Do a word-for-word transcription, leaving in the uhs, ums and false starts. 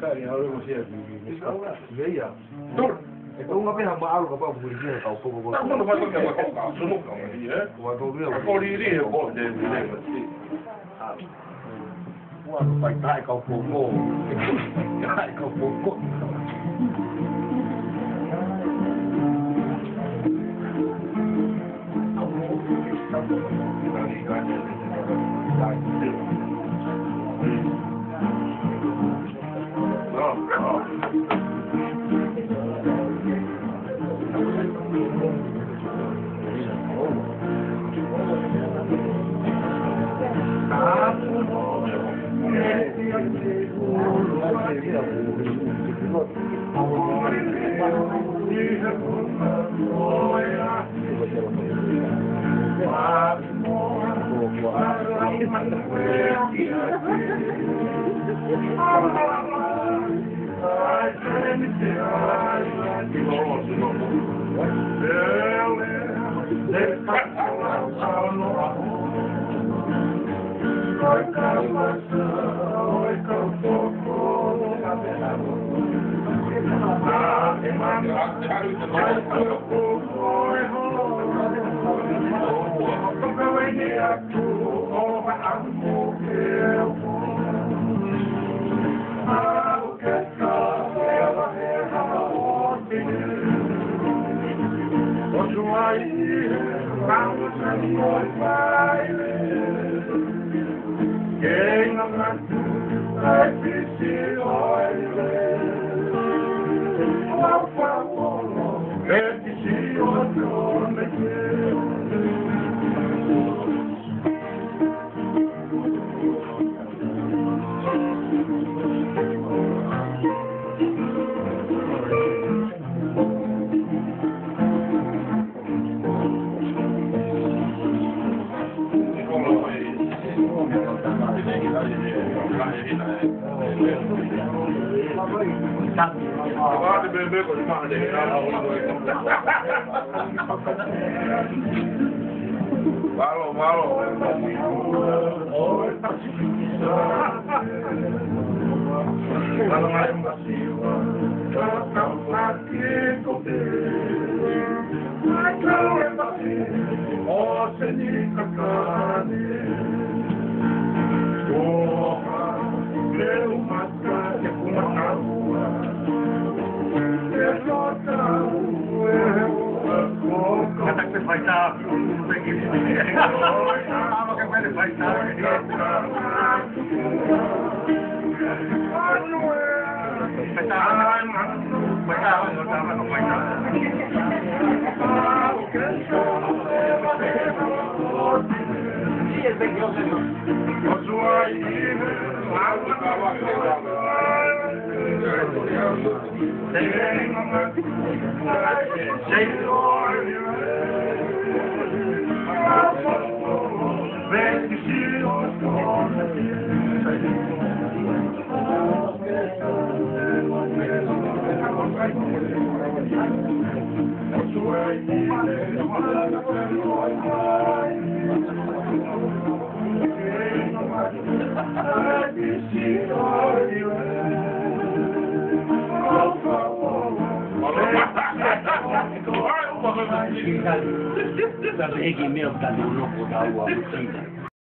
Kari, alu mo sia ki, ki, ki, ki, ia. Tur. E ko nga pe ha maʻalu ka pa muli ki he kau poko ko. Ka mono pa ko ke wa ko ka, sunu ka mo ni, eh? Wa to ria. Ko lili e ko te ni le. Wa pai tai kau poko. Tai kau poko. Mālō, mālō. Tabe eki mea ka no no ko ta ua.